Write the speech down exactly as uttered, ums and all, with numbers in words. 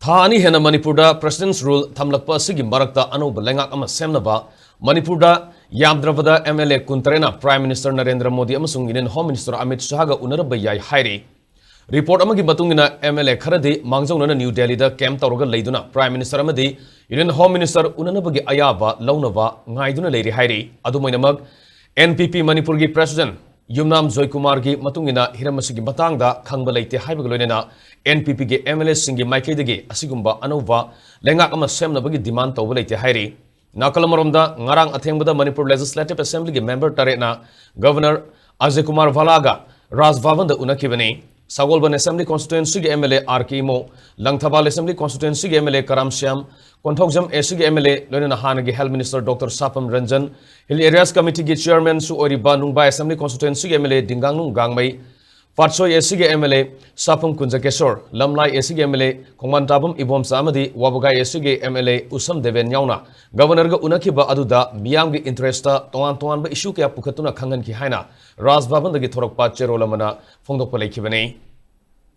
ꯊꯥ ꯑꯅꯤ ꯍꯦꯟꯅ ꯃꯅꯤꯄꯨꯔꯗ President's Rule ꯊꯝꯂꯛꯄ ꯑꯁꯤꯒꯤ ꯃꯔꯛꯇ ꯑꯅꯧꯕ ꯂꯩꯉꯥꯛ ꯑꯃ ꯁꯦꯝꯅꯕ ꯃꯅꯤꯄꯨꯔꯗ ꯌꯥꯝꯗ꯭ꯔꯕꯗ MLA ꯀꯨꯟꯇꯔꯦꯠꯅ Prime Minister Narendra Modi ꯑꯃꯁꯨꯡ Union Home Minister ꯑꯃꯤꯠ ꯁꯥꯍꯒ ꯎꯅꯔꯕ ꯌꯥꯏ ꯍꯥꯏꯔꯤ꯫ Report ꯑꯃꯒꯤ ꯃꯇꯨꯡ ꯏꯟꯅ, MLA ꯈꯔꯗꯤ ꯃꯥꯡꯖꯧꯅꯅ ꯅ꯭ꯌꯨ ꯗꯦꯜꯂꯤꯗ camp ꯇꯧꯔꯒ ꯂꯩꯗꯨꯅ Prime Minister ꯑꯃꯗꯤ Union Home Minister ꯎꯅꯅꯕꯒꯤ ꯑꯌꯥꯕ ꯂꯧꯅꯕ ꯉꯥꯏꯗꯨꯅ ꯂꯩꯔꯤ ꯍꯥꯏꯔꯤ꯫ ꯑꯗꯨꯝ ꯑꯣꯏꯅꯃꯛ, NPP ꯃꯅꯤꯄꯨꯔꯒꯤ President ꯌꯨꯝꯅꯥꯝ ꯖꯣꯏꯀꯨꯃꯥꯔꯒꯤ ꯃꯇꯨꯡ ꯏꯟꯅ, ꯍꯤꯔꯝ ꯑꯁꯤꯒꯤ ꯃꯇꯥꯡꯗ ꯈꯪꯕ ꯂꯩꯇꯦ ꯍꯥꯏꯕꯒ ꯂꯣꯏꯅꯅ NPPꯒꯤ MLAꯁꯤꯡꯒꯤ ꯃꯥꯏꯀꯩꯗꯒꯤ ꯑꯁꯤꯒꯨꯝꯕ ꯑꯅꯧꯕ ꯂꯩꯉꯥꯛ ꯑꯃ ꯁꯦꯝꯅꯕꯒꯤ demand ꯇꯧꯕ ꯂꯩꯇꯦ ꯍꯥꯏꯔꯤ꯫ ꯅꯥꯀꯜ ꯑꯃꯔꯣꯝꯗ, ꯉꯔꯥꯡ ꯑꯊꯦꯡꯕꯗ ꯃꯅꯤꯄꯨꯔ Legislative Assemblyꯒꯤ member ꯇꯔꯦꯠꯅ Governor ꯑꯖꯌ ꯀꯨꯃꯥꯔ ꯚꯥꯂꯥꯒ ꯔꯥꯖ ꯚꯕꯟꯗ ꯎꯅꯈꯤꯕꯅꯤ꯫ ꯁꯒꯣꯜꯕꯟ Assembly Constituencyꯒꯤ MLA R K Imo, Langthabal Assembly Constituencyꯒꯤ MLA ꯀꯔꯥꯝ ꯁ꯭ꯌꯥꯝ, ꯀꯣꯟꯊꯧꯖꯝ ACꯒꯤ MLA, ꯂꯣꯏꯅꯅ ꯍꯥꯟꯅꯒꯤ Health Minister Doctor ꯁꯥꯄꯝ Ranjan, Hill Areas Committeeꯒꯤ Chairmanꯁꯨ ꯑꯣꯏꯔꯤꯕ ꯅꯨꯡꯕꯥꯏ Assembly Constituencyꯒꯤ MLA ꯗꯤꯡꯒꯥꯡꯅꯨꯡ ꯒꯥꯡꯃꯩ, ꯄꯥꯠꯁꯣꯏ ACꯒꯤ MLA ꯁꯥꯄꯝ ꯀꯨꯟꯖꯀꯦꯁꯣꯔ, ꯂꯝꯂꯥꯏ ACꯒꯤ MLA ꯈꯣꯡꯕꯥꯟ ꯇꯥꯕꯝ ꯏꯕꯣꯝꯆꯥ ꯑꯃꯗꯤ ꯋꯥꯕꯒꯥꯏ ACꯒꯤ MLA ꯎꯁꯝ ꯗꯦꯕꯦꯟ ꯌꯥꯎꯅ Governorꯒ ꯎꯅꯈꯤꯕ ꯑꯗꯨꯗ ꯃꯤꯌꯥꯝꯒꯤ interestꯇ ꯇꯣꯉꯥꯟ ꯇꯣꯉꯥꯟꯕ issue ꯀꯌꯥ ꯄꯨꯈꯠꯇꯨꯅ ꯈꯪꯍꯟꯈꯤ ꯍꯥꯏꯅ ꯔꯥꯖ ꯚꯕꯟꯗꯒꯤ ꯊꯣꯔꯛꯄ ꯆꯦꯔꯣꯜ ꯑꯃꯅ ꯐꯣꯡꯗꯣꯛꯄ ꯂꯩꯈꯤꯕꯅꯤ꯫